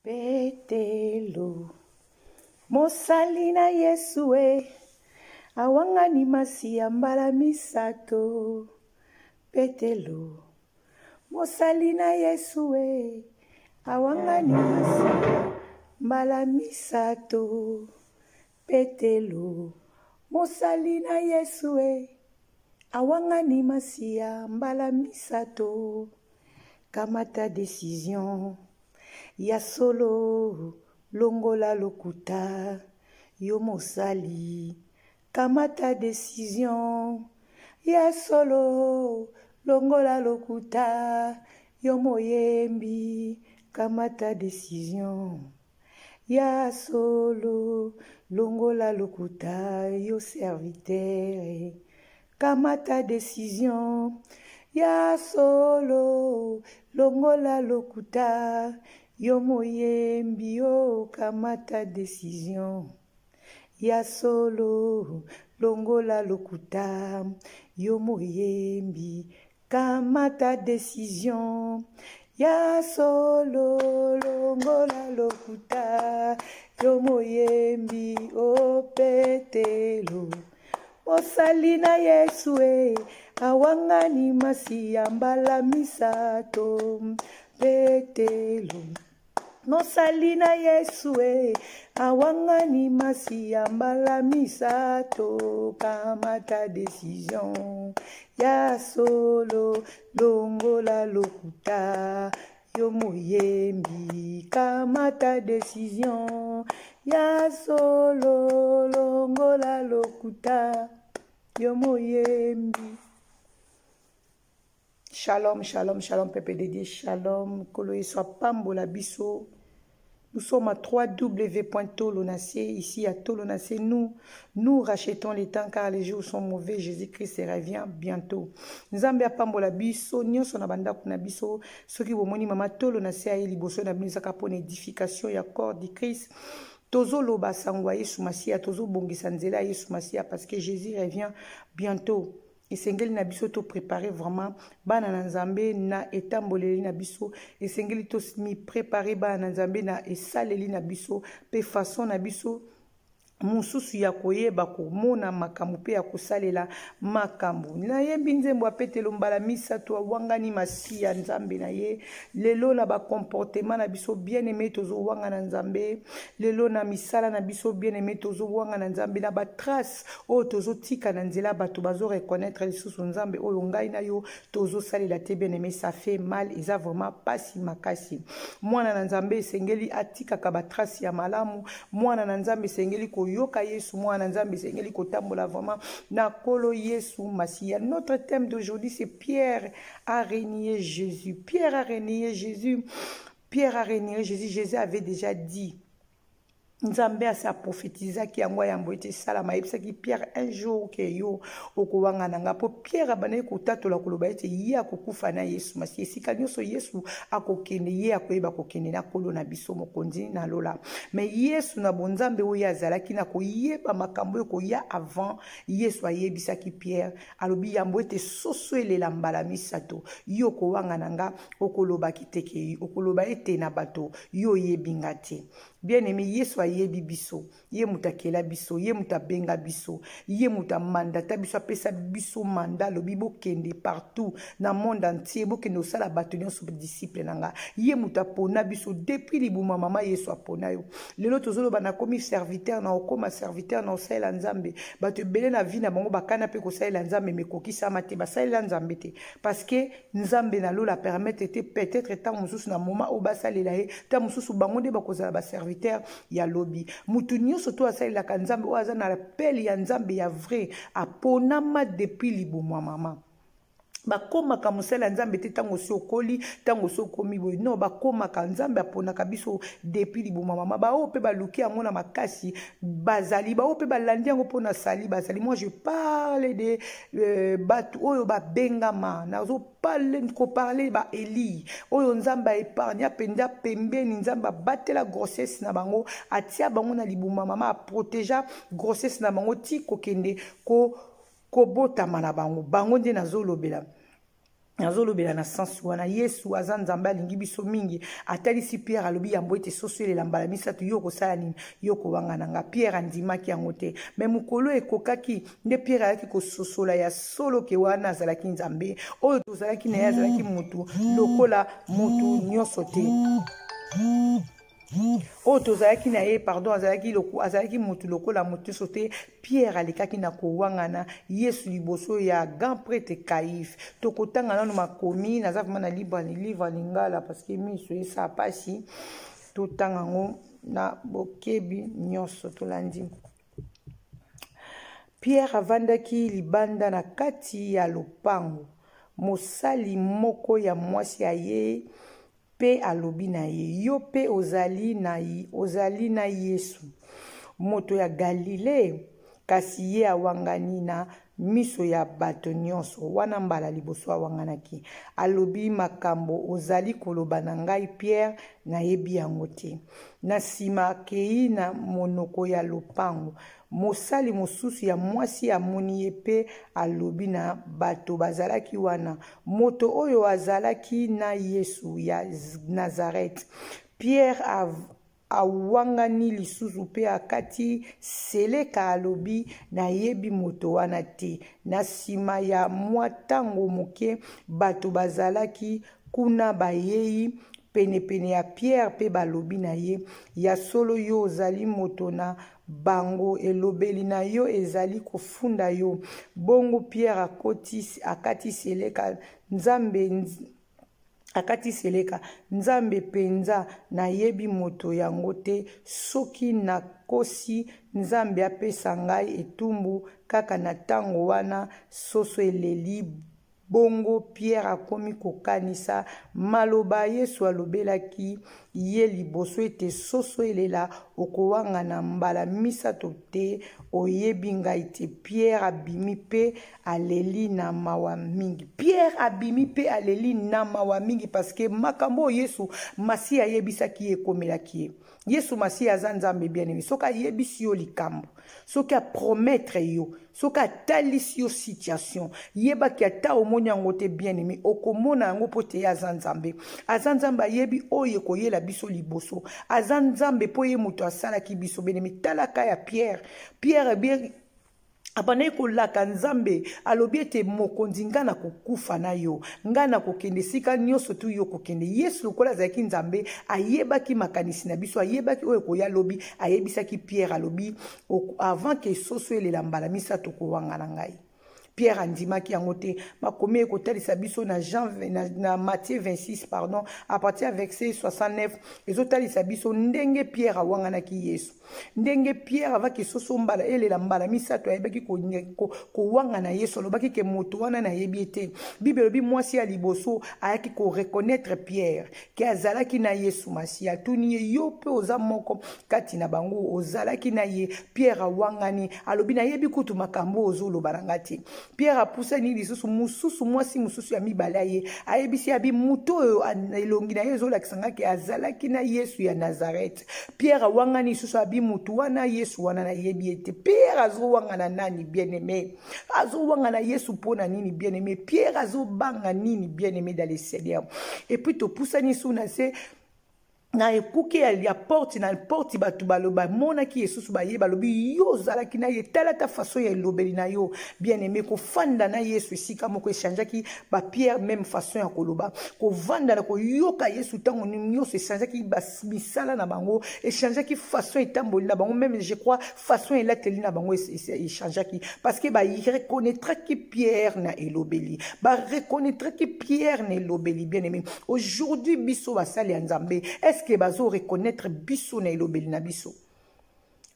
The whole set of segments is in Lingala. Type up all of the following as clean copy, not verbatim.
Petelo mosali na Yesu e awangani Masiya mbala misato. Petelo mosali na Yesu e awangani Masiya mbala misato. Petelo mosali na Yesu e awangani Masiya mbala misato. Kamata decision ya solo, longola lokuta, yo mosali. Kamata decision ya solo, longola lokuta, yo moyembi. Kamata decision ya solo, longola lokuta, yo serviteur. Kamata decision ya solo, longola lokuta, yo moyembi. Yo kamata decision ya solo, longola lokuta, yo moyembi. Kamata decision ya solo, longola lokuta, yo moyembi. O Petelo mosali na Yesu e awangani Masiya mbala misato. Petelo mosali na Yesu e awangani Masiya mbala misato. Kamata decision ya solo, longola lokuta, yo moyembi. Kamata decision ya solo, longola lokuta, yo moyembi. Shalom, shalom, shalom, peuple de Dieu, shalom. Nkolo Yesu apambola biso. Nous sommes à www.tolonase. Ici à Tolonase, nous, nous rachetons les temps car les jours sont mauvais. Jésus-Christ revient bientôt. Nzambe apambola biso, nyonso na bandako na biso. Soki bomoni mama Tolonase aye liboso na bino, ezaka pona édification ya corps du Christ. Tozoloba sango ya Yesu Masiya, tozobongisa nzela ya Yesu Masiya parce que Jésus revient bientôt. Esengeli na biso to préparer vraiment bana na Nzambe na etamboleli na biso. Esengeli to mi préparer bana na Nzambe na esaleli na biso pe façon na biso mosusu ya koyeba komona makambo mpe ya kosalela makambo. Nayembi nzembo ya Petelo mbala misato awangani Masiya Nzambe na ye. Lelo na bacomportement na biso, bien aimé, tozowanga na Nzambe. Lelo na misala na biso, bien aimé, tozowanga na Nzambe. Na batrace oyo tozotika na nzela, bato bazoreconnaître lisusu Nzambe oyo ngai na yo tozosalela te. Bien aimé, ça fait mal, eza vraiment pasi makasi. Mwana na Nzambe esengeli atikaka batrace ya malamu. Mwana na Nzambe esengeli koyoka Yesu. Mwana na Nzambe esengeli kotambola vraiment na Nkolo Yesu Masiya. Notre thème d'aujourd'hui, c'est Pierre a renié Jésus. Pierre a renié Jésus. Pierre a renié Jésus. Jésus avait déjà dit, Nzambe asi aprofetizaki yango yambo ete esalama. Ayebisaki Pierre: un jour ke yo okowanga na nga. Mpo Pierre abandaki kotatola, koloba ete ye akokufa na Yesu Masi. Esika nyonso Yesu akokende, ye akoyeba kokende na Nkolo na biso, Mokonzi na lola. Mais Yesu na bonzambe oyo azalaki na koyeba makambo oyo koya avant, Yesu ayebisaki Pierre, alobi: yambo ete soso elela mbala misato, yo okowanga na nga, okolobaki te ke okoloba ete na bato yo oyebi nga te. Bien aimé, Yesu ayebi biso. Ye moto akela biso, ye moto abenga biso, ye moto amandata biso, apesa biso mandat, alobi: bokende partout na monde entier, bokende kosala bato nyonso disciple na nga. Ye moto apona biso depuis libuma mama. Yesu apona yo. Lelo tozoloba: nakomi serviteur, na okóma serviteur, na osalela Nzambe. Bato ebele na vie na bango bakana mpe kosalela Nzambe, mekokisama te, basalela Nzambe te parce que Nzambe na lola permettre te. Peut-être ntango mosusu na moment oyo basalela ye, ntango mosusu bango nde bakozala baserviteur ya lobi. Motu nyonso to asalelaka Nzambe, oyo aza na appel ya Nzambe ya vrai, aponama depuis libumu ya mama. Bakomaka mosala ya Nzambe te ntango osi okoli, ntango osi okomi boye. Non, bakomaka, Nzambe aponaka biso depuis libuma mama. Baoyo mpe baluki yango na makasi bazali, baoyo mpe balandi yango mpo na sali bazali. Moi, je parle de bato oyo babengama. Nazo koparle baeli oyo Nzambe aépargne mpenza pembeni. Nzambe abatela grossesse na bango, atia bango na libuma mama, aprotégea grossesse na bango ti kokende kobotama na bango. Bango nde nazolobela. Nazolobela na sens wana. Yesu aza Nzambe, alingi biso mingi. Atalisi Pierre, alobi yambo ete soso elela mbala misato, yo okosala nini? Yo kowanga na nga. Pierre andimaki yango te, me mokolo ekokaki nde Pierre ayaki kososola ya solo ke wana azalaki Nzambe. Oyo tozalaki na ye azalaki motu lokola motu nyonso te. Oyo tozalaki na ye, pardon, azalaki, azalaki motu lokola motu nyonso te. Pierre alekaki na kowangana Yesu liboso ya grand prêtre Caïphe. Tokotanga nano makomi. Naza vraiment na livre, livre lingala, parce que miso esala mpasi. Totanga yango na bokebi nyonso. Tolandi. Pierre avandaki libanda na kati ya lopango. Mosali moko ya mwasi aye mpe alobi na ye: "Yo mpe ozali na Yesu, moto ya Galile." Kasi ye awangani na miso ya bato nyonso. Wana mbala liboso awanganaki. Alobi: "Makambo ozali koloba na ngai, Pierre, nayebi yango te." Na nsima akei na monoko ya lopango. Mosali mosusu ya mwasi amoni ye mpe alobi na bato bazalaki wana: "Moto oyo azalaki na Yesu ya Nazareth." Pierre awangani lisusu mpe akati seleka, alobi: "Nayebi moto wana te." Na nsima ya mwa ntango moke, bato bazalaki kuna bayei penepene ya Pierre mpe balobi na ye: "Ya solo, yo ozali moto na bango, elobeli na yo ezali kofunda yo." Bongo Pierre akati seleka: "Nzambe, akati seleka, Nzambe mpenza, nayebi moto yango te. Soki nakosi, Nzambe apesa ngai etumbu." Kaka na ntango wana soso eleli. Bongo Pierre akomi kokanisa maloba Yesu alobelaki ye liboso ete soso elela, okowangana mbala misato te oyebi ngai te. Pierre abimi mpe aleli na mawa mingi. Pierre abimi mpe aleli na mawa mingi, parce que makambo oyo Yesu Masiya ayebisaki ye ekomelaki ye. Yesu Masiya aza Nzambe, bien-aimé. Soki ayebisi yo likambo, soki apromettre yo, soki atalisi yo situation, yebaki ata omoni yango te, bien-aimé, okomona yango, mpo te ye aza Nzambe. Aza Nzambe, ayebi oyo ekoyela biso liboso. Aza Nzambe mpo ye moto asalaki biso, bien-aimé. Talaka ya Pierre. Pierre bien abandaki kolaka Nzambe, alobi ete: "Mokonzi, ngai nakokufa na yo, ngai nakokende esika nyonso tu yo kokende." Yesu, lokola azalaki Nzambe, ayebaki makanisi na biso, ayebaki oyo ekoya lobi. Ayebisaki Pierre, alobi: "Avant ke soso elela mbala misato, kowanga na ngai." Pierre andimaki yango te. Makomi ekotalisa biso na Jean, na Matthieu 26, pardon, à partir ya verset 69, ezotalisa biso ndenge Pierre awanganaki Yesu, ndenge Pierre avaki soso mbala elela mbala misato, ayebaki kowangana Yesu. Alobaki ke moto wana nayebi ye te. Bible elobi mwasi ya liboso ayaki koreconnaître Pierre ke azalaki na Yesu Masiya. Atuni ye: "Yo mpe oza moko kati na bango, ozalaki na ye." Pierre awangani, alobi: "Nayebi kutu makambo ozoloba na nga te." Pierre apusani lisusu, mosusu, mwasi mosusu ya mibale aye, ayebisi, abi: "Moto oyo, elongi na ye ezolakisa nga ke azalaki na Yesu ya Nazareth." Pierre awangani lisusu, abi: "Motu wana, Yesu wana, nayebi ye te." Pierre azowangana nani, bien aimé? Azowangana Yesu mpo na nini, bien aimé? Pierre azobanga nini, bien aimé dans le Seigneur? Et puis topusani su na se na ekuke ya porte. Na porte, bato baloba bamonaki Yesusu, baye, balobi: "Yo ozalaki na ye, tala ta façon ya elobeli na yo." Bien aimé, kofanda na Yesu esika moko echangeaki bapierre, même façon ya koloba. Kovanda na koyoka Yesu ntango nyonso echangeaki misala na bango, echangeaki façon etamboli na bango, même, je crois, façon elateli na bango echangeaki, parce que bareconnaîtraki Pierre na elobeli, bareconnaîtraki Pierre na elobeli. Bien aimé, aujourd'hui biso basali ya Nzambe, est ce que bazo reconnaître biso na elobeli na biso?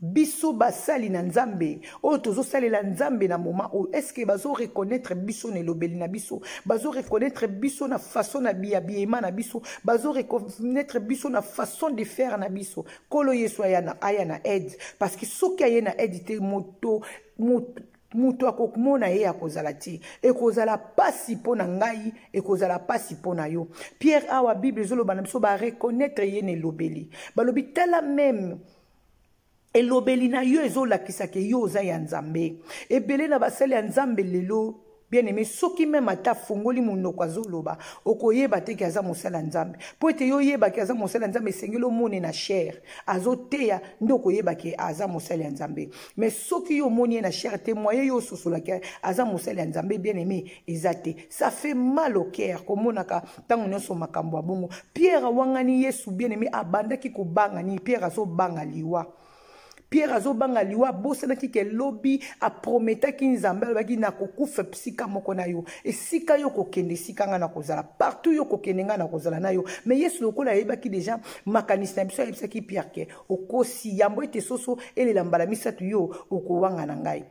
Biso basali na Nzambe oyo tozosalela Nzambe na moment oyo, est ce que bazo reconnaître biso na elobeli na biso? Bazo reconnaître biso na façon na habillement na biso? Bazo reconnaître biso na façon de faire na biso? Nkolo Yesu aya na aide, parce que soki aye na aide te, moto akomona ye akozala te. Ekozala pasi mpo na ngai, ekozala pasi mpo na yo. Pierre awa, Bible ezoloba na biso bareconnaître ye na elobeli. Balobi: "Tala, même elobeli na yo ezolakisaka yo oza ya Nzambe." Ebele na basali ya Nzambe lelo Bien aimé, soki meme ata afongoli monoko azoloba, okoyeba te ke aza mosali ya Nzambe. Mpo ete yo oyeba ke aza mosali ya Nzambe, esengeli omone na chair azoteya nde okoyeba ke aza mosali ya Nzambe. Mais soki yo omoni ye na chair te, moyen yo ososola ke aza mosali ya Nzambe, bien aimé, eza te. Ça fait mal au cœur komonaka ntango nyonso makambo ya bongo. Pierre awangani Yesu, bien aimé, abandaki kobanga nini? Pierre azobanga liwa. Pierre azobanga liwa, abosanaki ke lobi aprometaki Nzambe, alobaki nakokufa esika moko na yo, esika yo kokende esika ngai nakozala, partout yo kokende ngai nakozala na yo. Mais Yesu lokola ayebaki deja makanisi na biso, ayebisaki Pierre ke okosi, yambo ete soso elela mbala misato yo okowanga na ngai.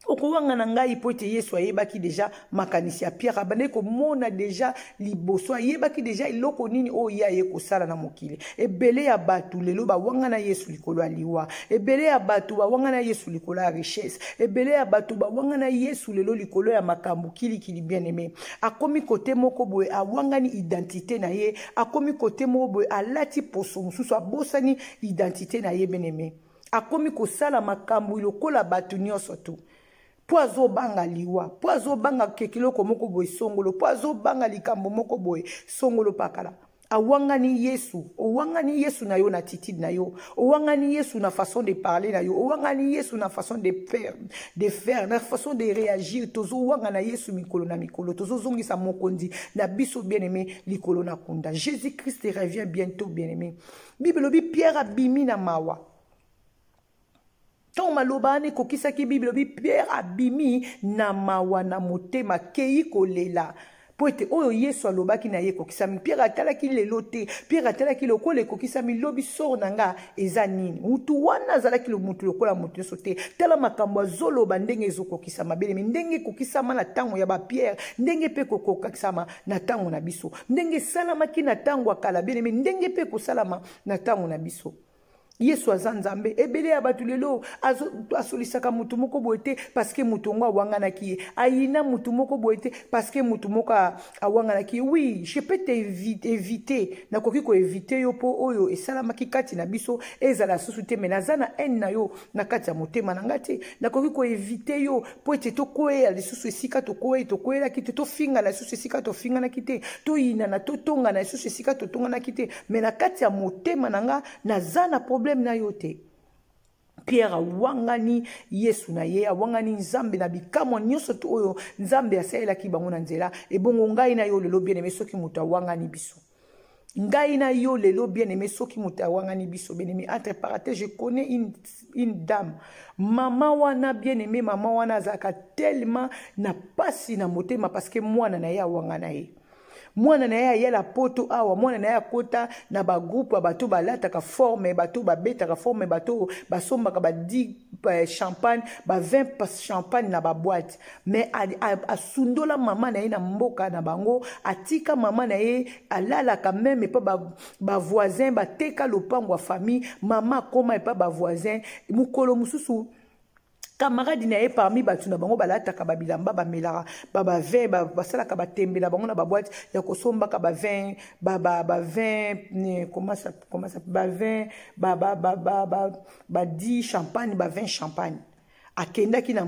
Okowanga na ngai, mpo ete Yesu ayebaki deja makanisi ya Pierre, abandaki komona deja liboso, ayebaki deja eloko nini oyo ye aye kosala na mokili. Ebele ya bato lelo bawanga na Yesu likolo ya liwa, ebele ya bato bawanga na Yesu likolo ya richesse, ebele ya bato bawanga na Yesu lelo likolo ya makambo kilikili. Bien aimé, akomi kote moko boye, awangani identité na ye, akomi kote moko boye, alati poso mosusu, abosani identité na ye. Bien aimé, akomi kosala makambo lokola bato nyonso tu, mpo azobanga liwa, mpo azobanga keloko moko boye songolo, mpo azobanga likambo moko boye songolo pakala. Awangani Yesu. Owangani Yesu na yo na attitude na yo, owangani Yesu na façon de parler na yo, owangani Yesu na façon de faire, na façon de réagir. Tozowanga na Yesu mikolo na mikolo, tozozongisa mokonzi na biso bien aimé likolo na kunda. Jésus Christ revient bientôt, bien aimé. Bible elobi Pierre abimi na mawa. Ntango maloba wana ekokisaki, Bible elobi Pierre abimi na mawa na motema, akei kolela, mpo ete oyo Yesu alobaki na ye ekokisami. Pierre atalaki lelo te, Pierre atalaki lokola ekokisami lobi, sort na nga eza nini? Mutu wana azalaki mutu lokola moto nyonso te. Tala makambo azoloba ndenge ezokokisama, belemi ndenge ekokisama na ntango ya bapierre, ndenge mpe ekokokisama na ntango na biso, ndenge esalamaki na ntango ya kala, belemi ndenge mpe ekosalama na ntango na biso. Yesu aza Nzambe. Ebele ya bato lelo asolisaka motu moko boye te parce que motu yango awanganaki ye, ayina motu moko boye te parce que motu moko awanganaki ye. Oui, je peux t'éviter, nakoki koéviter yo mpo oyo esalamaki kati na biso ezala susu te, mais naza na haine na yo na kati ya motema na ngai te. Nakoki koéviter yo mpo ete tokweya lisusu esika tokwei tokweyelaki te, tofingana lisusu esika tofinganaki te, toyinana, totongana lisusu esika totonganaki te, mais na kati ya motema na nga naza na problème na yo te. Pierre awangani Yesu na ye, awangani Nzambe na bikamwa nyonso to oyo Nzambe asalelaki bango na nzela. Ebongo ngai na yo lelo, bien aimé, soki moto awangani biso, ngai na yo lelo, bien aimé, soki moto awangani biso, bien aimé, entre parenthèses, je connais une dame, mama wana, bien aimé, mama wana azalaka tellement na pasi na motema parce que mwana na ye awangana ye. Mwana na ye ayala Poto awa, mwana na ye akota na bagroupe ya bato balataka forme, bato babetaka forme, bato basombaka ba 10 champagne, ba 20 champagne na baboîte. Mais asundola mama na ye na mboka na bango, atika mama na ye alalaka meme epa bavoisin, bateka lopango ya famille, mama akoma epa bavoisin. Mokolo mosusu, camarade na ye parmi bato na bango balataka babilamba, bamelaka bavin, basalaka batembe na bango na baboîte ya kosombaka bavin, bavin, comment ça, comment ça, bavin, ba 10 champagne, ba 20 champagne. Akendaki na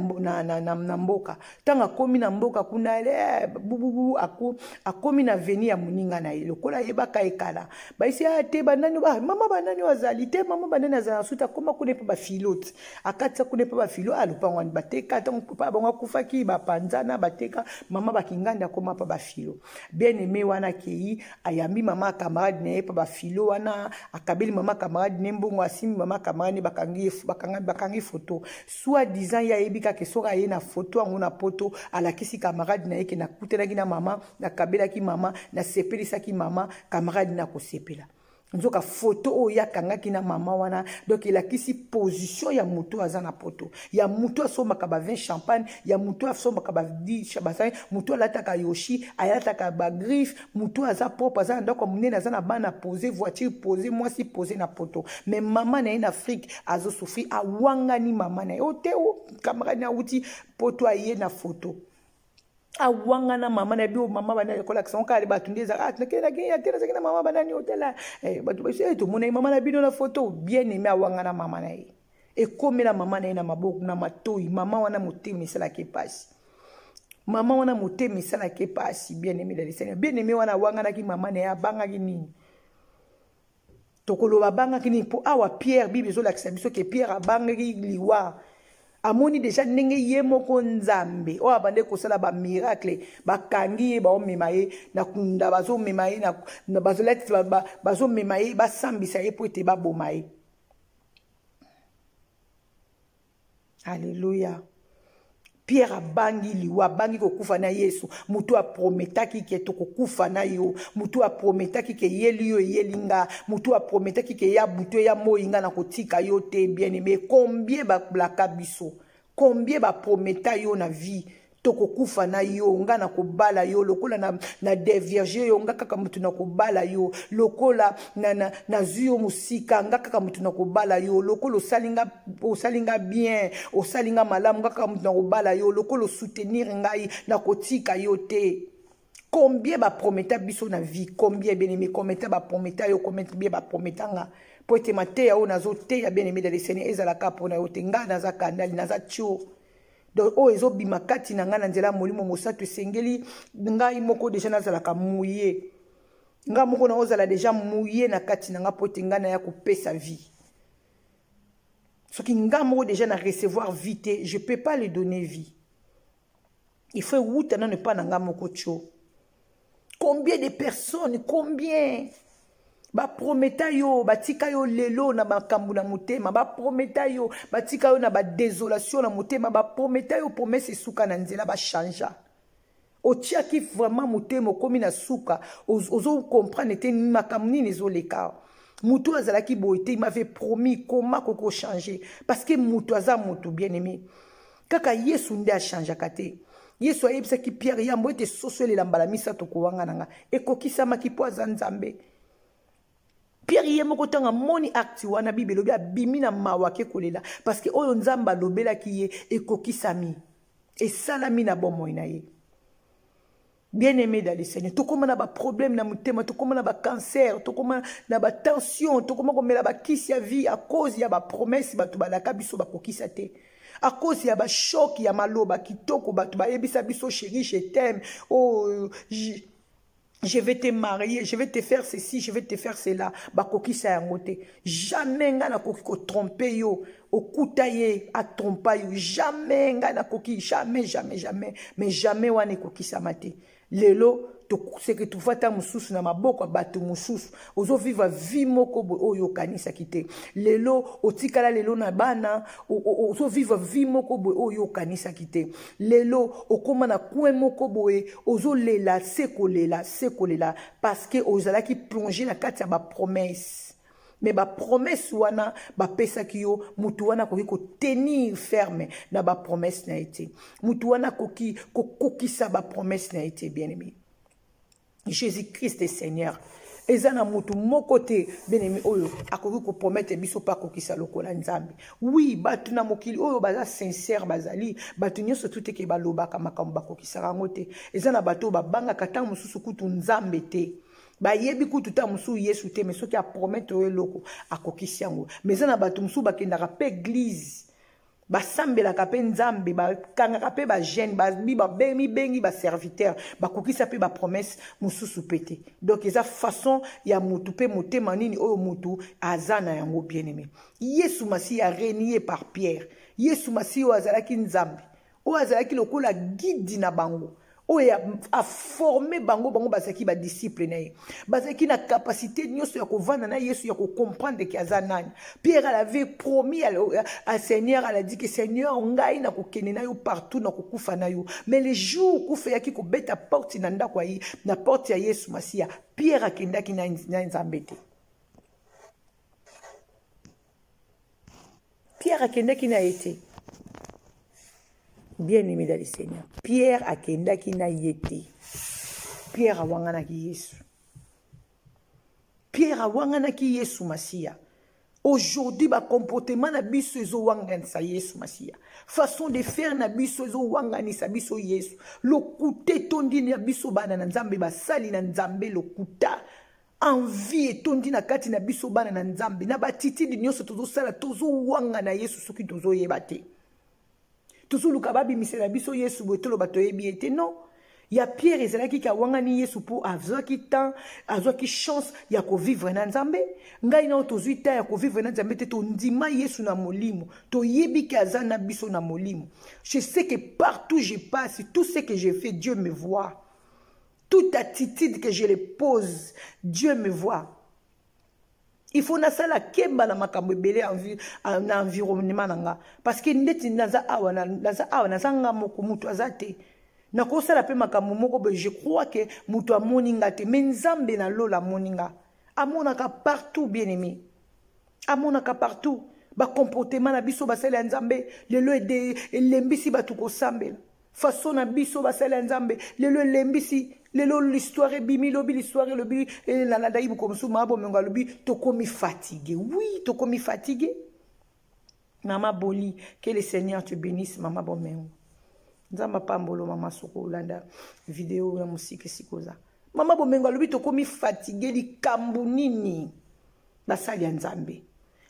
mboka. Ntango akomi na mboka kuna, bububu, akomi na veni ya moninga na ye lokola ayebaka ekala baisi a te banani, mama banani oyo azali te, mama banani azala na suti. Akoma kuna mpe bafilote, akatisa kuna mpe bafilo alopango wani bateka. Ntango papa bango akufaki, bapanzana, bateka mama bakingandi, akoma mpa bafilo. Bien aimé wana akei, ayambi mama camarade na ye mpa bafilo wana, akabeli mama camarade ne mbongo, asimbi mama camarade ne, bakangi foto. Soit disant ye ayebi kaka soki aye na foto yango na Poto, alakisi camarade na ye ke nakutanaki na mama, nakabelaki mama, nasepelisaki mama camarade na kosepela. Nzoka foto oyo akangaki na mama wana, donc elakisi position ya motu aza na Poto, ya motu asombaka ba 20 champagne, ya motu asombaka ba 10, motu alataka yoshi, alataka bagriffe, motu aza propre, aza na ndako ya monene, aza na bana pose, voiture pose, mwasi pose na Poto. Mais mama na ye na Afrique azosouffrir. Awangani mama na ye o te o camarade awuti Poto, aye na foto, awangana mama na bio. Mama banani kolakisa ngo kaka bato nde ezaka nakendaki te, nazalaki na mama banani otala bato tomonaki mama na bino na foto. Bien aimé, awangana mama na ye, ekomela mama na ye na maboko na matoi. Mama wana motema esalaki epasi. Mama wana motema esalaki ye pasi, bien aimé dans le Seigneur. Bien aimé wana awanganaki mama na ye, abangaki nini? Tokoloba abangaki nini? Mpo awa Pierre, Bible ezolakisa biso ke Pierre abangaki liwa. Amoni deja ndenge ye moko Nzambe oyo abandaki kosala ba miracle, bakangi ye, baomema ye na kunda, bazomema ye na, na, bazolati, ba, ba, bazomema ye, basambisa ye mpo ete baboma ye. Alléluia. Pierre abangi liwa, abangi kokufa na Yesu. Mutu aprometaki ke tokokufa na yo. Mutu aprometaki ke yeli yo eyeli nga. Mutu aprometaki ke ya butu ya moi nga na kotika yo te, bien-aimé. Combien ba blaka biso? Combien ba prometa yo na vie? Tokokufa na yo, nga na kobala yo lokola na, na devierge yo, nga kaka mutu na kobala yo lokola na, na, nazwi yo mosika, nga kaka mutu na kobala yo lokola osali nga, osali nga bien, osali nga malamu, nga kaka mutu na kobala yo lokola osoutenir ngai, na kotika yo te. Combien ba prometa biso na vie? Combien, bien aimé? Combien ba prometa yo? Combien ba prometa nga? Po ete mateya oyo nazoteya, bien aimé dans le Seigneur, ezalaka mpona yo te. Nga naza kandali, naza tio. Donc oyo ezobima kati na ngai na nzela ya Molimo Mosantu, esengeli ngai moko deja nazalaka mouillé. Ngai moko naozala deja mouillé na kati na ngai po ete ngai naya kopesa vie. Soki ngai moko deja na recevoir vie te, je peux pas le donner vie. Il faut ewuta nano epa na ngai moko tio. Combien de personnes, combien baprometa yo, batika yo lelo na makambo na motema, baprometa yo, batika yo na ba désolation na motema, baprometa yo promesse esuka na nzela, bachangea. Otiaki vraiment motema, okomi na suka, ozo comprendre te makambo nini ezoleka. Mutu azalaki boye te, il m'avait promis, comment koko changer? Parce que mutu aza mutu, bien-aimé. Kaka Yesu nde achangeaka te. Yesu ayebisaki Pierre yambo ete soso elela mbala misato kowanga na nga. Ekokisamaki mpo aza Nzambe. Pierre ye moko ntango amoni acte wana, Bible elobi abimi na mawa ake kolela parce que oyo Nzambe alobelaki ye ekokisami, esalami na bomoi na ye. Bien-aimé dans le Seigneur, tokoma na ba problème na motema, tokoma na ba cancer, tokoma na ba tension, tokoma komela ba kisi ya vie à cause ya ba promesse bato balaka biso bakokisa te. À cause ya ba choc ya maloba kitoko bato bayebisa biso chérie je t'aime, oh je vais te marier, je vais te faire ceci, je vais te faire cela, bakokisa yango te. Jamais nga nakoki ko tromper yo, okuta ye a trompa yo, jamais nga nakoki, jamais, jamais, jamais, mais jamais wana ekokisama te. Lelo seke tofata mosusu na maboko ya bato mosusu, ozovivre vie moko boye oyo okanisaki te. Lelo otikala lelo na bana, ozovivre vie moko boye oyo okanisaki te. Lelo okóma na coin moko boye, ozolela se kolela, se kolela, parce que ozalaki plongé na kati ya ba promesse. Mais ba promesse wana bapesaki yo, mutu wana akoki kotenir ferme na ba promesse na ye te. Mutu wana akoki kokokisa ba promesse na ye te, bien-aimé. Jésus-Christ est Seigneur. Eza na mutu moko te, bien-aimé, oyo akoki kopromettre biso pa kokisa lokola Nzambe. Oui, bato na mokili oyo baza sincère, bazali bato nyonso tu te ke balobaka makambo bakokisaka yango te. Eza na bato oyo babangaka ntango mosusu kutu Nzambe te. Bayebi kutu ntango mosusu Yesu te, mais soki apromettre oyo eloko akokisi yango. Mais eza na bato mosusu bakendaka pe église, basambelaka pe Nzambe, bakangaka pe ba jeûne, bamibengi ba serviteur, bakokisa pe ba promesse mosusu pe te. Donc eza façon ya mutu pe motema nini oyo mutu aza na yango, bien-aimé. Yesu Masiya renié par Pierre. Yesu Masiya oyo azalaki Nzambe, oyo azalaki lokola guide na bango, oyo a formé bango, bango bazalaki ba disciple na ye, bazalaki na capacité nyonso ya kovanda na Yesu, ya kocomprendre ke aza nani. Pierre avait promis à Seigneur, elle a dit que Seigneur, ngai na kokende na yo partout, na kokufa na yo. Mais le jour kufa yaki kobeta porte na ndako ya ye, na porte ya Yesu Masiya, Pierre akendaki na Nzambe te. Pierre akendaki na ye te. Bien-aimé dans le Seigneur, Pierre akendaki na ye te. Pierre awanganaki Yesu. Pierre awanganaki Yesu Masiya. Aujourd'hui, ba comportement na biso ezowanganisa Yesu Masiya. Façon de faire na biso ezowanganisa biso Yesu. Lokuta etondi na biso bana na Nzambe, basali na Nzambe lokuta. Envie etondi na kati na biso bana na Nzambe. Na ba attitude nyonso tozosala, tozowanga na Yesu soki tozoyeba te. Tozoluka babimisela biso Yesu boye, toloba toyebi ye te. Non, ya Pierre ezalaki ke awangani Yesu mpo azwaki temps, azwaki chance ya kovivre na Nzambe. Ngai nao tozwi temps ya kovivre na Nzambe te. Tondima Yesu na molimo, toyebi ke aza na biso na molimo. Je sais que partout je passe, tout ce que je fais, Dieu me voit. Toute attitude que je le pose, Dieu me voit. Il faut nasala kemba na makambo ebele na environnement na nga, parce que ndeti naza awa, naza awa, naza nga moko, moto aza te. Nakosala mpe makambo moko boye, je crois que moto amoni nga te, mais Nzambe na lola amoni nga, amonaka partout. Bien aimé, amonaka partout bacomportement na biso. Basali ya Nzambe lelo elembisi bato kosambela. Façon na biso, basali ya Nzambe lelo elembisi. Lelo l'histoire ebimi, lobi l'histoire elobi, nalandaki mokolo mosusu Mama Bomengo alobi tokomi fatigué. Oui, tokomi fatigué. Mama Boli, que le Seigneur te bénisse. Mama Bomengo, Nzambe apambolo. Mama, soko olanda video ya mosika esika oza, Mama Bomengo alobi tokomi fatigué. Likambo nini, basali ya Nzambe?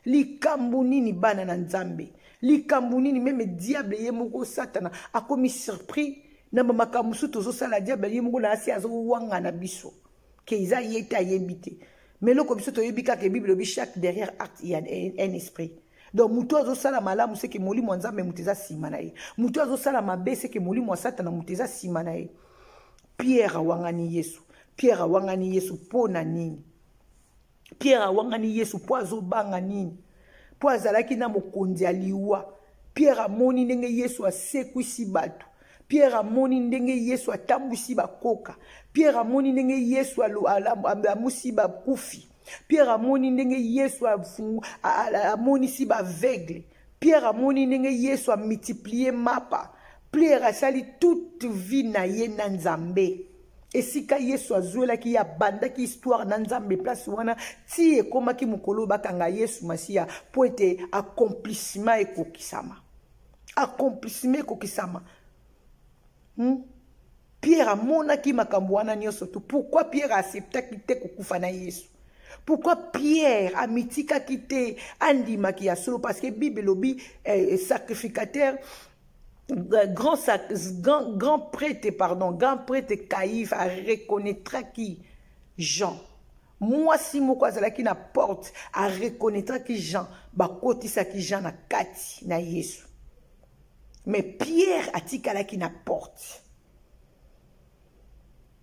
Likambo nini, bana na Nzambe? Likambo nini? Même diable ye moko, Satana, akomi surpris na bamakambo mosusu tozosala. Diable ye moko na asi azowanga na biso ke eza ye te, ayebi te. Mais eloko biso toyebi kaka, Bible elobi chaque derrière acte, il y a un esprit. Donc moto azosala malamu, c'est que molimo ya Nzambe moto eza nsima na ye. Moto azosala mabe, c'est que molimo ya Satana moto eza nsima na ye. Pierre awangani Yesu. Pierre awangani Yesu mpo na nini? Pierre awangani Yesu mpo azobanga nini? Mpo azalaki na mokonzi ya liwa. Pierre amoni ndenge Yesu asekwisi bato. Pierre amoni ndenge Yesu atambwisi bakoka. Pierre amoni ndenge Yesu amusi bakufi. Pierre amoni ndenge Yesu amonisi baaveugle. Pierre amoni ndenge Yesu amultiplie mapa. Pierre asali toute vie na ye na Nzambe. Esika Yesu azwelaki ye, abandaki histoire na Nzambe place wana ti ekomaki mokolo bakanga Yesu Masiya, mpo ete accomplissement ekokisama, accomplissement ekokisama. Pierre amonaki makambo wana nyonso tu. Pourquoi Pierre aacceptaki te kokufa na Yesu? Pourquoi Pierre amitikaki te, andimaki ya solo? Parce que Bible elobi sacrificateur grand prêtre, pardon, grand prêtre Caïphe areconnaîtraki Jean. Mwasi moko azalaki na porte areconnaîtraki Jean, bakotisaki Jean na kati na Yesu, mais Pierre atikalaki na porte.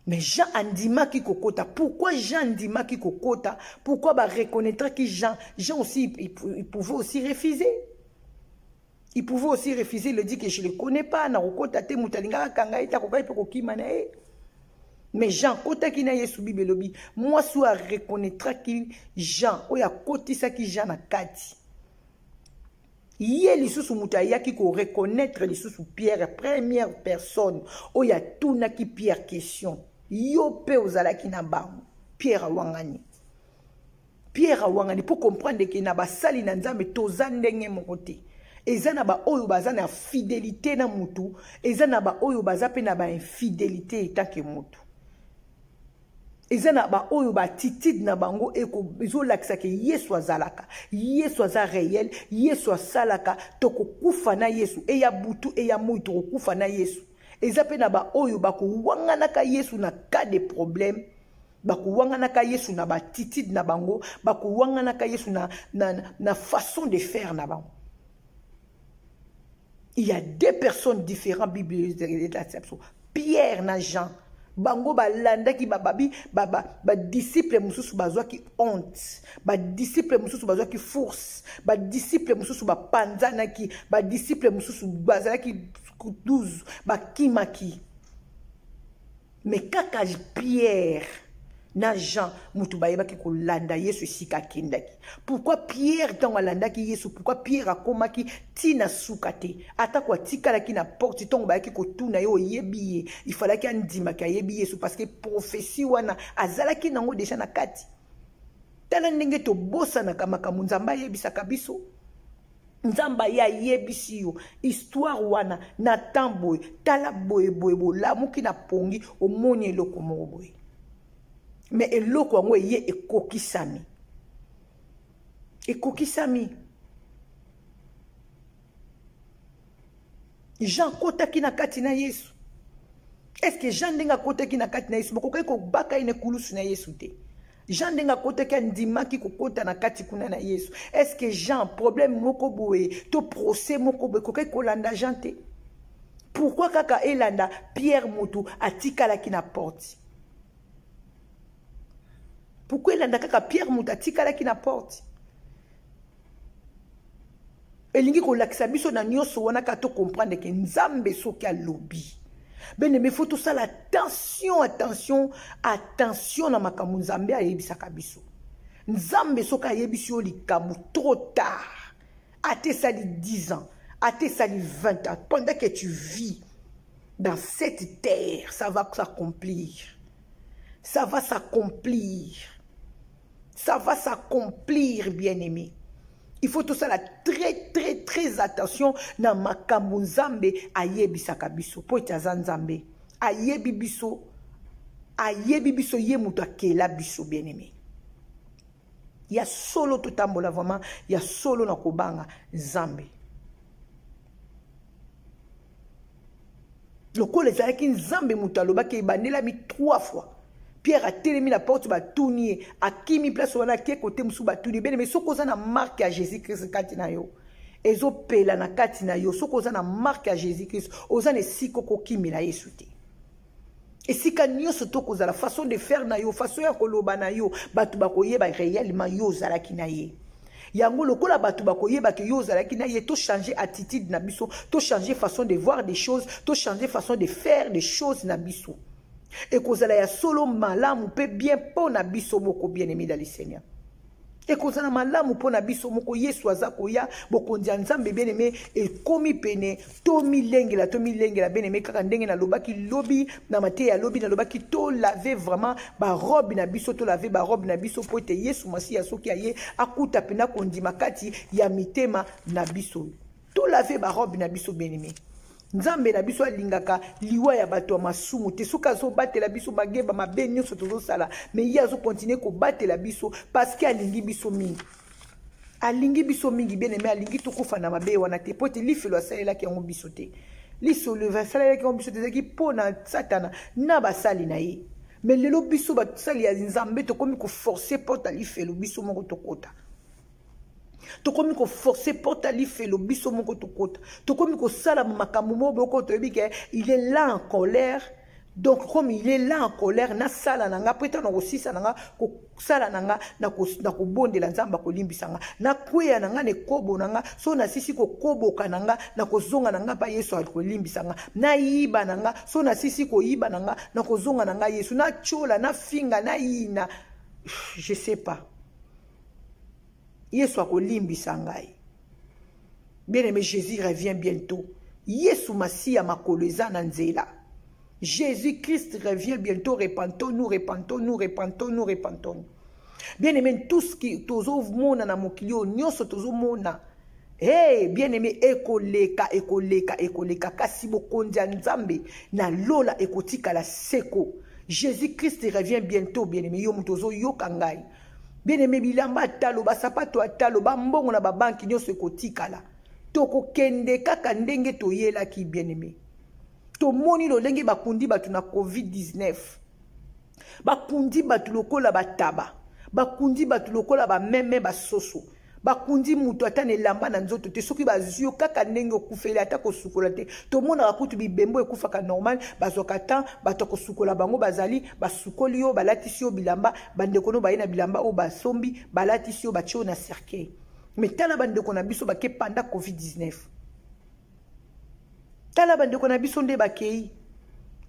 Mais Jean andimaki kokota. Pourquoi Jean andimaki kokota? Pourquoi bareconnaîtraki Jean? Jean aussi, il pouvait aussi refuser. Il pouvait aussi refuser, il dit que je ne le connais pas, nakokota te. Moto alingaka kanga ye te, akokaki mpe kokima na ye. Mais Jean akotaki na Yesu. Bible elobi mwasi oyo areconnaîtraki Jean, oyo akotisaki Jean na kati, ye lisusu moto ayaki koreconnaître lisusu Pierre. Première personne oyo atunaki Pierre question: yo mpe ozalaki na bango? Pierre awangani. Pierre awangani mpo comprendre ke na basali na Nzambe toza ndenge moko te. Eza na baoyo baza na fidélité na mutu, eza na baoyo baza mpe na bainfidélité etake mutu. Eza na baoyo baattitude na bango ezolakisa ke Yesu azalaka, Yesu aza réel, Yesu asalaka, tokokufa na Yesu, eya butu eya moi, tokokufa na Yesu. Eza mpe na baoyo bakowanganaka Yesu na cas de problème, bakowanganaka Yesu na baattitude na bango, bakowanganaka Yesu na façon de faire na bango. Il y a deux personnes différentes. Bible elakisa biso Pierre na Jean, bango balandaki bababi. Badisciple mosusu bazwaki honte, badisciple mosusu bazwaki force, badisciple mosusu bapanzanaki, badisciple mosusu bazalaki 12 bakimaki. Mais kaka Pierre na Jean moto bayebaki kolanda Yesu esika akendaki. Pourquoi Pierre, ntango alandaki Yesu, pourquoi Pierre akomaki ntina suka te, atako atikalaki na porte? Ntango bayaki kotuna ye: oyebi ye? Ifalaki andimaki ayebi Yesu, parce que prophétie wana azalaki nango déjà na kati. Tala ndenge tobosanaka makambo Nzambe ayebisaka biso. Nzambe aye ayebisi yo histoire wana na temps boye, tala boye boye, bolamuki na pongi, omoni eloko moko boye, mais eloko yango eye ekokisami, ekokisami. Jean akotaki na kati na Yesu. Est-ce que Jean ndenge akotaki na kati na Yesu, bakokaki kobaka ye na ekulusu na Yesu te? Jean ndenge akotaki, andimaki kokota na kati kuna na Yesu. Est-ce que Jean, problème moko boye to procès moko boye ekokaki kolanda Jean te? Pourquoi kaka elanda Pierre motu atikalaki na porte? Pourquoi elanda kaka Pierre motu atikalaki na porte? Elingi kolakisa biso na nyonso wana kaka to comprendre ke Nzambe soki alobi, bien-aimé, faut tosala attention, attention, attention na makambo Nzambe ayebisaka biso. Nzambe soki ayebisi yo likambo trop tard, ata esali 10 ans, ata esali 20 ans, pendant que tu vis dans cette terre, ça va s'accomplir. Ça va s'accomplir. Ça va s'accomplir, bien-aimé. Il faut tout ça la très, très, très attention na makambo Nzambe ayebisaka biso. Po ete aza Nzambe. Ayebi biso. Ayebi biso ye moto akela biso, bien-aimé. Ya solo totambola vraiment, ya solo na kobanga Nzambe. Lokola ezalaki Nzambe moto alobaki, ebandelami 3 fois. Pierre atelemi na porte, batuni ye, akimi place wana, ake kote mosusu, batuni ye. Bien-aimé, soki oza na marque ya Jésus-Christ kati na yo, ezopela na kati na yo, soki oza na marque ya Jésus-Christ, oza na esika okokimela Yesu te. Esika nyonso tokozala, façon de faire na yo, façon ya koloba na yo, bato bakoyeba réellement yo ozalaki na ye. Yango lokola bato bakoyeba ke yo ozalaki na ye, to changer attitude na biso, to changer façon de voir des choses, to changer façon de faire des choses na biso. Ekozala ya solo malamu pe bien mpo na biso moko, bien-aimé dans le Seigneur. Ekozala malamu mpo na biso moko. Yesu aza koya, bokonzi ya Nzambe, bien-aimé, ekomi pene. Tomilengela, tomilengela, bien-aimé, kaka ndenge nalobaki lobi na mateya ya lobi, nalobaki tolave vraiment barobe na biso, tolave barobe na biso mpo ete Yesu Masiya soki aye akuta mpena kondima kati ya mitema na biso. Tolave barobe na biso, bien-aimé. Nzambe na biso alingaka liwa ya bato ya masumu te. Soki azobatela biso bageba mabe nyonso tozosala, mais ye azokontinue kobatela biso parce que alingi biso mingi. Alingi biso mingi, bien-aimé, alingi tokufa na mabe wana te, po ete lifelo asalelaki yango biso te. Lisolo asalelaki yango biso te, ezalaki mpo na Satana na basali na ye. Mais lelo biso basali ya Nzambe tokomi koforcer porte ya lifelo biso moko tokota. Tokomi koforcer porte ya lifelo biso moko tokota. Tokomi kosala makambo moko boye oyo toyebi ke il est là en colère. Donc comme il est là en colère, nasala na nga, po ete na kosisa na nga, kosala na nga, na kobondela Nzambe akolimbisa nga. Nakweya na nga na ekobo na nga, so nasisi kokoboka na nga, na kozonga na nga pa Yesu akolimbisa nga. Nayiba na nga, so nasisi koyiba na nga, na kozonga na nga Yesu. Natiola, nafinga, nayina, je sais pas. Yesu akolimbisa ngai. Bien-aimé, Jésus revient bientôt. Yesu Masiya makolo eza na nzela. Jésus-Christ revient bientôt. Repentons-nous, repentons-nous, repentons-nous, repentons-nous. Bien-aimé, tout ce qui tozomona na mokili oyo nyonso tozomona. Hey, bien-aimé, ekoleka, ekoleka, ekoleka. Kasi bokonzi ya Nzambe na lola ekotikala seko. Jésus-Christ revient bientôt, bien-aimé. Yo moto ozoyoka ngai. Bien-aimé, bilamba talo, basapato talo, bambongo na babanki nyonso ekotikala. Tokokende kaka ndenge toyelaki, bien-aimé. Tomoni lolenge bakundi bato na COVID-19. Bakundi bato lokola bataba, bakundi bato lokola bameme basoso, bakundi moto ata na elamba na nzoto te. Soki bazwi yo kaka ndenge okufeli, ata kosukola te. Tomonaka kutu bibembo ekufaka normal, bazwaka temps bato ya kosukola bango bazali, basukoli yo, balatisi yo bilamba, bandeko no baye na bilamba oyo basombi, balatisi yo, batie yo na cercueil. Mais tala bandeko na biso bake pendant COVID-19. Tala bandeko na biso nde bakei.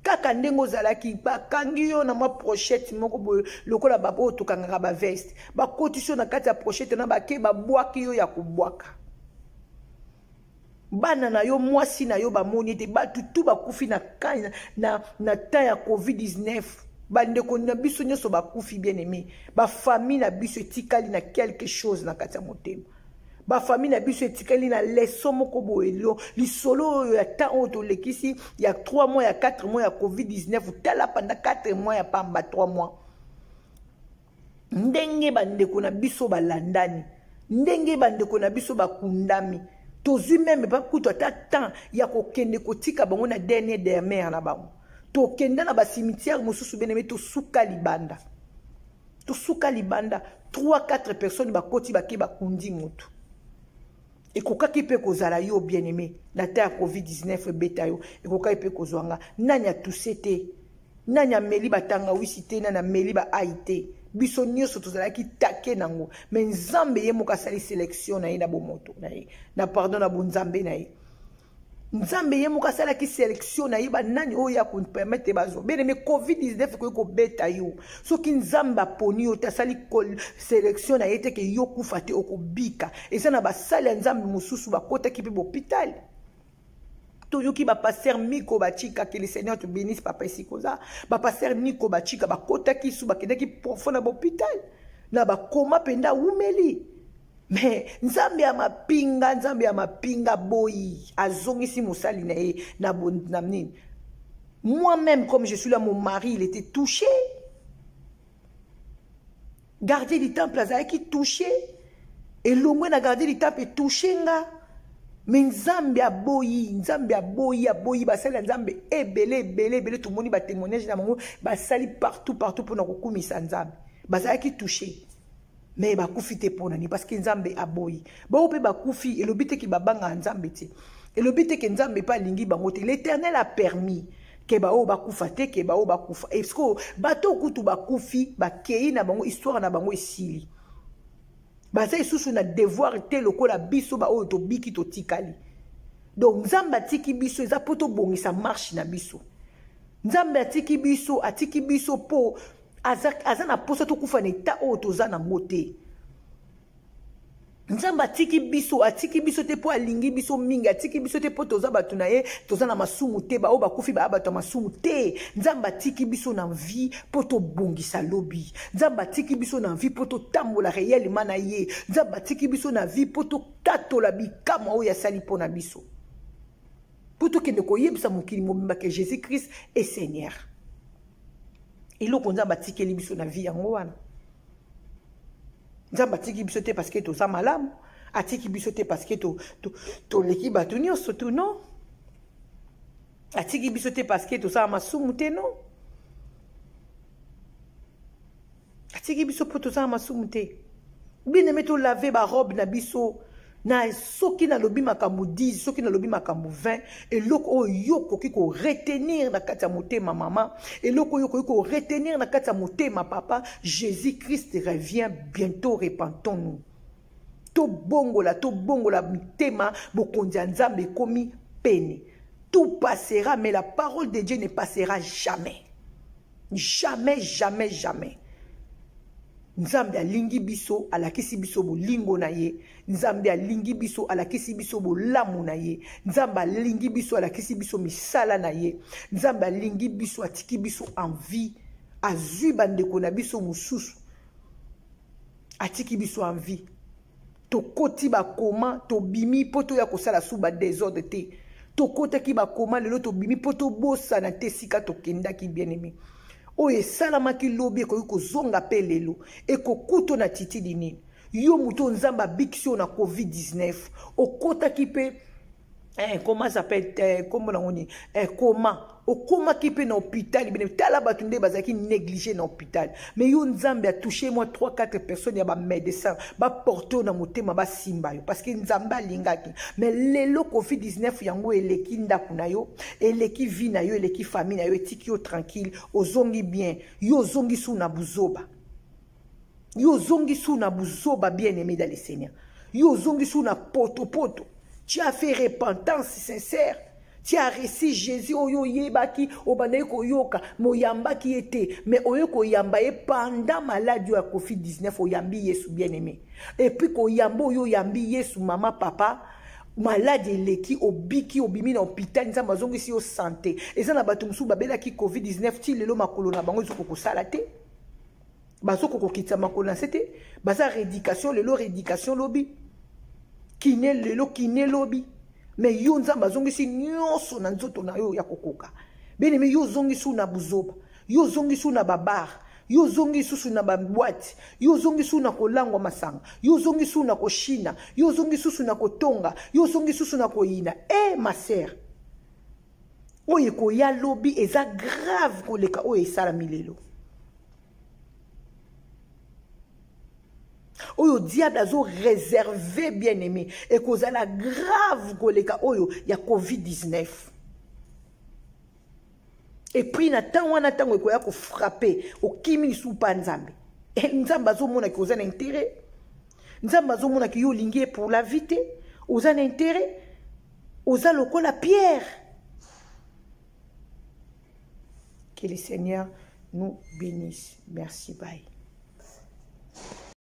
Kaka ndenge ozalaki, bakangi yo na mwa prochette moko boye, lokola ba oyo tokangaka ba veste. Bakotisi yo na kati ya prochette na bake, babwaki yo ya kobwaka. Bana na yo, mwasi na yo bamoni ete bato tu bakufi na ka, na, na temps ya COVID-19. Bandeko na biso nyonso bakufi, bien-aimé. Ba famille na biso etikali na quelque chose na kati ya motema. Ba famille na biso etikali na leçon moko boye lo, lisolo oyo ya temps oyo tolekisi ya 3 mois, ya 4 mois ya COVID-19, tala pendant 4 mois ya pamba 3 mois. Ndenge bandeko na biso balandani, ndenge bandeko na biso bakundami. Tozwi meme ba kutu ata temps ya kokende kotika bango na dernier demeure na bango. Tokenda na ba cimetière mosusu, bien-aimé, tosuka libanda. Tosuka libanda, 3 4 personnes bakoti, bake bakundi motu. Ekokaki mpe kozala yo, bien-aimé, na ta ya COVID-19 ebeta yo, ekokaki mpe kozwa nga. Nani atuse te? Nani ameli batangawisi te? Nani ameli baai te? Biso nyonso tozalaki take nango. Me Nzambe ye moko asali sélection na ye na bomoto na ye, na pardon, na bonzambe na ye. Nzambe ye moko asalaki sélection na ye, banani oyo ya kopermettre bazwa. Bien aimé, COVID-19 ekoki kobeta yo, soki Nzambe aponi yo te, asali sélection na ye te ke yo kufa te, okobika. Eza na basali ya Nzambe mosusu bakotaki mpe bahôpital. Toyoki bapasteur Miko Bachika, que le Seigneur te bénisse, papa, esika oza. Bapasteur Niko Bachika bakotaki su, bakendaki profond na bahôpital, na bakoma mpenza awumeli. Mais Nzambe ya mapinga, Nzambe ya mapinga boyi, azongisi mosali na ye na nini. Moi-même, comme je suis là, mon mari, il était touché. Gardien du temple azalaki touché, elongwe na gardien du temple etouche nga. Me Nzambe aboyi, Nzambe aboyi, aboyi. Basali ya Nzambe ebele, ebele, ebele, tomoni batémoignage na bango basali partout, partout mpona kokumisa Nzambe, bazalaki touché, me bakufi te. Mpo nani? Parce que Nzambe aboyi bango mpe bakufi. Elobi te ke babangaka Nzambe te, elobi te ke Nzambe mpe alingi bango te. L'Éternel a permis ke baoyo bakufa te, ke baoyo bakufa. Est-ce bato kutu bakufi, bakei na bango, histoire na bango esili, baza lisusu na devoir te lokola biso baoyo tobiki, totikali. Donc Nzambe atiki biso eza mpo tobongisa marche na biso. Nzambe atiki biso, atiki biso mpo aza, aza na posa tokufa na eta oyo toza nango te. Nzambe atiki biso, atiki biso te mpo alingi biso mingi, atiki biso te mpo toza bato na ye, toza na masumu te. Baoyo bakufi baya bato ya masumu te. Nzambe atiki biso na vie mpo tobongisa lobi. Nzambe atiki biso na vie mpo totambola réellement na ye. Nzambe atiki biso na vie mpo totatola bikamwa oyo asali mpo na biso, mpo tokende koyebisa mokili mobimba ke Jésus Christ est Seigneur. Eloko Nzambe atikeli biso na vie, yango wana. Nzambe atiki biso te parce que toza malamu, atiki biso te parce que toleki bato nyonso tu, non. Atiki biso te parce que tosala masumu te, non. Atiki biso mpo tosala masumu te. Bien aimé, tolave barobe na biso. Na soki nalobi makambo 10, soki nalobi makambo 20, eloko oyo yo okoki koretenir na kati ya motema, mama, eloko oyo okoki koretenir na kati ya motema, papa: Jésus Christ revient bientôt. Repentons-nous, tobongola, tobongola mitema. Bokonzi ya Nzambe ekomi pene. Tout passera, mais la parole de Dieu ne passera jamais, jamais, jamais, jamais. Nzambe alingi biso, alakisi biso bolingo na ye. Nzambe alingi biso, alakisi biso bolamu na ye. Nzambe alingi biso, alakisi biso misala na ye. Nzambe alingi biso, atiki biso en vie, azwi bandeko na biso mosusu, atiki biso en vie. Tokoti bakoma, tobimi mpo toya kosala su badésordre te. Tokotaki bakoma, lelo tobimi mpo tobosana te esika tokendaki. Bien aimé, oyo esalamaki lobi ekoki kozonga mpe lelo, ekokuta na titidi nini? Yo moto oyo Nzambe abikisi oyo na COVID-19, okotaki mpe comment s'appelle, kombo nango nini, coma, okomaki mpe na hôpital bene. Tala bato nde bazalaki négligé na hôpital, mais yo Nzambe atouche mwa 3 4 personnes ya bamédecin, baporte oyo na motema, basimba yo parce que Nzambe alingaki. Mais lelo COVID-19 yango eleki ndako na yo, eleki vie na yo, eleki famille na yo, etiki yo tranquille, ozongi bien. Yo ozongi su na buzoba, yo ozongi su na buzoba. Bien aimé dans le Seigneur, yo ozongi su na potopoto. Tu as fait repentance sincère, tu as reçu Jésus oyo oyebaki, obandaki koyoka, me oyambaki ye te. Mais oyo koyamba ye pendant maladie oyo ya COVID-19, oyambi Yesu, bien aimé. Et puis koyamba oyo oyambi Yesu, mama, papa, maladie eleki, obiki, obimi na hôpital, Nzambe azongisi yo santé. Eza na bato mosusu babelaki COVID-19, ti lelo makolo na bango ezokoka kosala te, bazokoka kokitisa makolo na se te. Baza rééducation lelo, rééducation lobi, kiné lelo, kiné lobi. Mais yo Nzambe azongisi nyonso na nzoto na yo ya kokoka. Bien aimé, yo ozongisi na buzoba, yo ozongisi na babar. Yo ozongi lisusu na baboite, yo ozongi lisusu na kolangwa masanga, yo ozongi lisusu na koshina, yo ozongi lisusu na kotonga, yo ozongi lisusu na koyina. E ma sœur, oyo ekoya lobi eza grave koleka oyo esalami lelo. Oyo diable azo réserver, bien aimé, ekozala grave koleka oyo ya COVID-19. Et puis na ntango wana, ntango ekoya kofrappe, okimi lisusu mpa Nzambe. Nzambe azomonaki oza na intérêt, Nzambe azomonaki yo olingi ye pour la vie te, oza na intérêt, oza lokola Pierre. Que le Seigneur nous bénisse. Merci, bye.